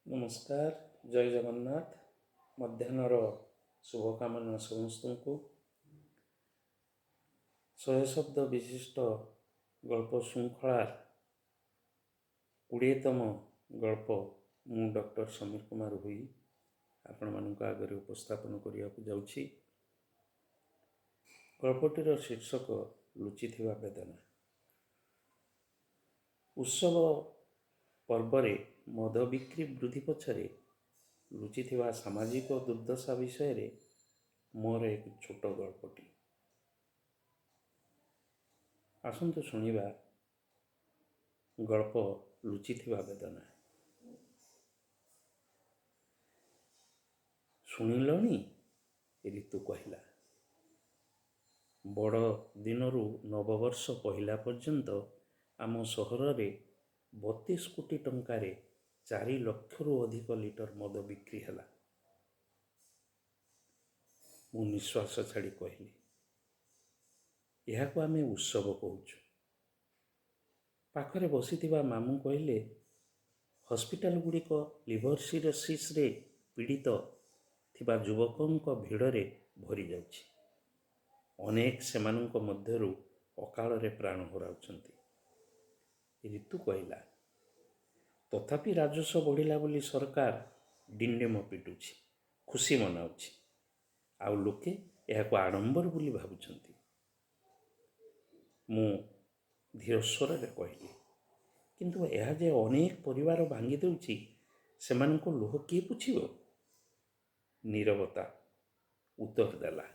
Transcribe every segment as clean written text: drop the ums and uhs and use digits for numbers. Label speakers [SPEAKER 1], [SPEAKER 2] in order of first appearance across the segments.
[SPEAKER 1] ନମସ୍କାର, ଜୟ ଜଗନ୍ନାଥ। ମଧ୍ୟାହ୍ନର ଶୁଭକାମନା ସମସ୍ତଙ୍କୁ। 100 ଶବ୍ଦ ବିଶିଷ୍ଟ ଗଳ୍ପ ଶୃଙ୍ଖଳାର 20ତମ ଗଳ୍ପ ମୁଁ ଡକ୍ଟର ସମୀର କୁମାର ହୋଇ ଆପଣମାନଙ୍କ ଆଗରେ ଉପସ୍ଥାପନ କରିବାକୁ ଯାଉଛି। ଗଳ୍ପଟିର ଶୀର୍ଷକ ଲୁଚିଥିବା ବେଦନା। ଉତ୍ସବ ପର୍ବରେ ମଦ ବିକ୍ରି ବୃଦ୍ଧି ପଛରେ ଲୁଚିଥିବା ସାମାଜିକ ଦୁର୍ଦ୍ଦଶା ବିଷୟରେ ମୋର ଏକ ଛୋଟ ଗଳ୍ପଟି। ଆସନ୍ତୁ ଶୁଣିବା ଗଳ୍ପ ଲୁଚିଥିବା ବେଦନା। ଶୁଣିଲଣି? ରିତୁ କହିଲା, ବଡ଼ ଦିନରୁ ନବବର୍ଷ ପହିଲା ପର୍ଯ୍ୟନ୍ତ ଆମ ସହରରେ 32 କୋଟି ଟଙ୍କାରେ 4 ଲକ୍ଷରୁ ଅଧିକ ଲିଟର ମଦ ବିକ୍ରି ହେଲା। ମୁଁ ନିଶ୍ୱାସ ଛାଡ଼ି କହିଲି, ଏହାକୁ ଆମେ ଉତ୍ସବ କହୁଛୁ। ପାଖରେ ବସିଥିବା ମାମୁଁ କହିଲେ, ହସ୍ପିଟାଲ ଗୁଡ଼ିକ ଲିଭର ସିରୋସିସ୍ରେ ପୀଡ଼ିତ ଥିବା ଯୁବକଙ୍କ ଭିଡ଼ରେ ଭରିଯାଉଛି। ଅନେକ ସେମାନଙ୍କ ମଧ୍ୟରୁ ଅକାଳରେ ପ୍ରାଣ ହରାଉଛନ୍ତି। ରିତୁ କହିଲା, ତଥାପି ରାଜସ୍ୱ ବଢ଼ିଲା ବୋଲି ସରକାର ଡିଣ୍ଡିମ ପିଟୁଛି, ଖୁସି ମନାଉଛି, ଆଉ ଲୋକେ ଏହାକୁ ଆଡ଼ମ୍ବର ବୋଲି ଭାବୁଛନ୍ତି। ମୁଁ ଧୀର ସ୍ୱରରେ କହିଲି, କିନ୍ତୁ ଏହା ଯେ ଅନେକ ପରିବାର ଭାଙ୍ଗି ଦେଉଛି, ସେମାନଙ୍କ ଲୁହ କିଏ ପୋଛିବ? ନୀରବତା ଉତ୍ତର ଦେଲା।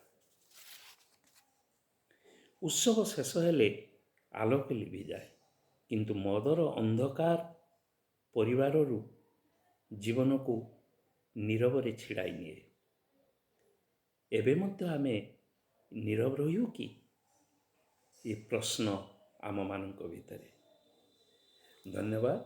[SPEAKER 1] ଉତ୍ସବ ଶେଷ ହେଲେ ଆଲୋକ ଲିଭିଯାଏ, କିନ୍ତୁ ମଦର ଅନ୍ଧକାର ପରିବାରରୁ ଜୀବନକୁ ନୀରବରେ ଛିଡ଼ାଇ ନିଏ। ଏବେ ମଧ୍ୟ ଆମେ ନୀରବ ରହିବୁ କି? ଏ ପ୍ରଶ୍ନ ଆମମାନଙ୍କ ଭିତରେ। ଧନ୍ୟବାଦ।